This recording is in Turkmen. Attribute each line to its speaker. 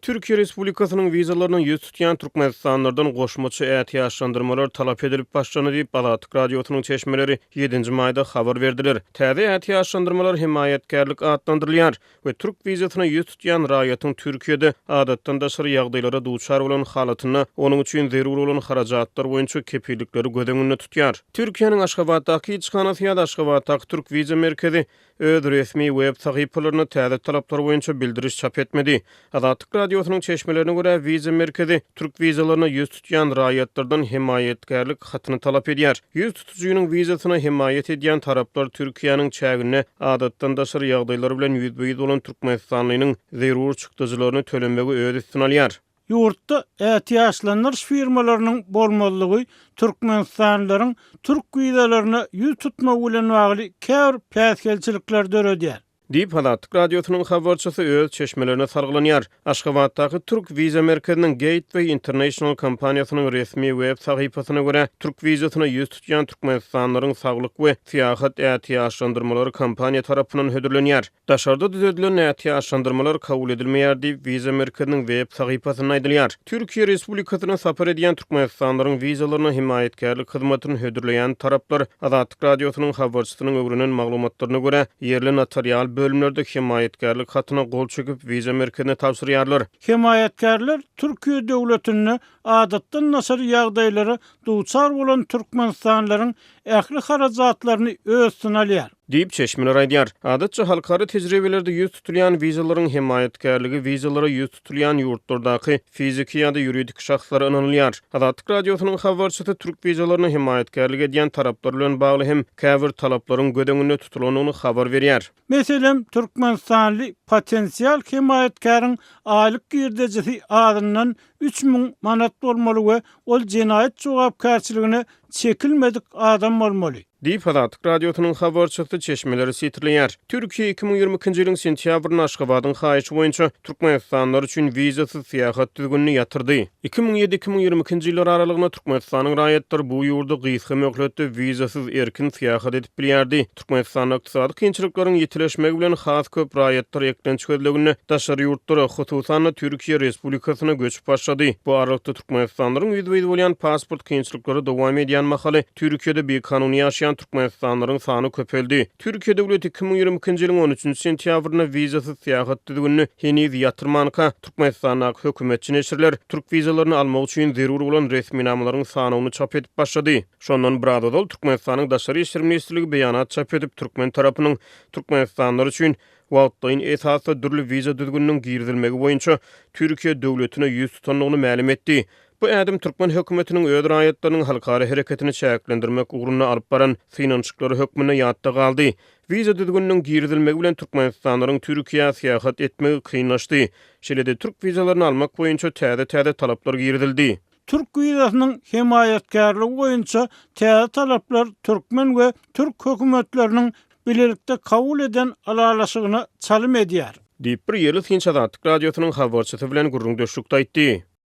Speaker 1: Türkiýe Respublikasynyň wizalaryna ýüz tutýan türkmenistanlylardan goşmaça ätiýaçlandyrmalar talap edilip başlandy diýip, Azatlyk Radiosynyň çeşmeleri ýedinji maýda habar berdiler. Täze ätiýaçlandyrmalar hemaýatkärlik atlandyrylýar we türk wizasyna ýüz tutýan raýatyň Türkiýede adatdan daşary ýagdaýlara duçar bolan halatynda onuň üçin zerur bolan harajatlar boýunça kepillikleri göz öňünde tutýar. Türkiýäniň Aşgabatdaky ilçihanasy ýa-da Aşgabatdaky Türk wiza merkezi öz resmi web sahypalarynda täze talaplar boýunça bildiriş çap etmedi. Azatlyk Radiosynyň çeşmelerine görä, wiza merkezi türk wizalaryna ýüz tutýan raýatlardan hemaýatkärlik hatyny talap edýär. Ýüz tutujynyň wizasyna hemaýat edýän taraplar Türkiýäniň çäginde adatdan daşary ýagdaýlar bilen ýüzbe-ýüz bolan türkmenistanlynyň zerur çykdajylaryny tölemegi öz üstüne alýar.
Speaker 2: Ýurtda ätiýaçlandyryş firmalarynyň bolmazlygy türkmenistanlylaryň türk wizalaryna ýüz tutmagy bilen bagly käbir päsgelçilikleri döredýär.
Speaker 1: Diýip, Azatlyk Radiosynyň habarçysy öz çeşmelerine salgylanýar. Aşgabatdaky Türk wiza merkeziniň Gateway International kompaniýasynyň resmi web sahypasyna görä, türk wizasyna ýüz tutýan türkmenistanlylaryň saglyk we syýahat ätiýaçlandyrmalary kompaniýa tarapyndan hödürlenýär. Daşarda düzedilen ätiýaçlandyrmalar kabul edilmeýär diýip, Wiza merkeziniň web sahypasynda aýdylýar. Türkiýe Respublikasyna sapar edýän türkmenistanlylaryň wizalaryna hemaýatkärlik hyzmatyny hödürleýän taraplar Azatlyk Radiosynyň habarçysynyň öwrenen maglumatlaryna görä, ýerli notarial bölümlerde hemaýatkärlik hatyna gol çekip, Wiza merkezine tabşyrýarlar.
Speaker 2: Hemaýatkärler Türkiýe döwletinde adatdan daşary ýagdaýlara duçar bolan türkmenistanlylaryň ähli harajatlaryny öz üstüne alýar.
Speaker 1: Diýip, çeşmeler aýdýar. Adatça, halkara tejribelerde ýüz tutulýan wizalaryň hemaýatkärligi wizalara ýüz tutulýan ýurtlardaky fiziki ýa-da ýuridik şahslara ynanylýar. Azatlyk Radiosynyň habarçysy türk wizalaryna hemaýatkärlik edýän taraplar bilen bagly hem käbir talaplaryň göz öňünde tutulandygyny habar berýär.
Speaker 2: Meselem, türkmenistanly potensial hemaýatkäriň aýlyk girdejisi azyndan 3000 manat bolmaly we ol jenaýat jogapkärçiligine çekilmedik adam bolmaly.
Speaker 1: Diýip, Azatlyk Radiosynyň habarçysy çeşmeleri sitirleýär. Türkiýe 2022-nji ýylyň sentýabrynda Aşgabadyň haýyşy boýunça türkmenistanlylar üçin wizasyz syýahat düzgünini ýatyrdy. 2007, 2022-nji ýyllar aralygynda Türkmenistanyň raýatlary bu ýurda gysga möhletde wizasyz erkin syýahat edip bilýärdi. Türkmenistanda ykdysady kynçylyklaryň ýitileşmegi bilen has köp raýatlar eklenç gözleginde daşary ýurtlara, hususan-da, Türkiýe Respublikasyna göçüp başlady. Bu aralykda türkmenistanlylaryň ýüzbe-ýüz bolýan pasport kynçylyklary dowam edýän mahaly, Türkiýede bikanun ýaşaýan türkmenistanlylaryň sany köpeldi. Türkiýe döwleti 2022-nji ýylyň on üçünji sentýabrynda wizasyz syýahat düzgünini heniz ýatyrmanka, Türkmenistandaky hökümetçi neşirler türk wizalaryny almak üçin zerur bolan resminamalaryň sanawyny çap edip başlady. Şondan biraz ozal Türkmenistanyň Daşary işler ministrligi beýanat çap edip, türkmen tarapynyň türkmenistanlylar üçin wagtlaýyn esasda dürli wiza düzgüniniň girizilmegi boýunça Türkiýe döwletine ýüz tutandygyny mälim etdi. Bu ädim türkmen hökümetiniň öz raýatlarynyň halkara hereketini çäklendirmek ugrunda alyp baran synanyşyklary hökmünde ýatda galdy. Wiza düzgüniniň girizilmegi bilen türkmenistanlylaryň Türkiýä syýahat etmegi kynlaşdy. Şeýle-de türk wizalaryny almak boýunça täze-täze talaplar girizildi.
Speaker 2: Türk wizasynyň hemaýatkärligi boýunça täze talaplar türkmen we türk hökümetleriniň bilelikde kabul eden ylalaşygyna çalym edýär.
Speaker 1: Diýip, bir ýerli synçy Azatlyk Radiosynyň habarçysy bilen gürrüňdeşlikde aýtdy.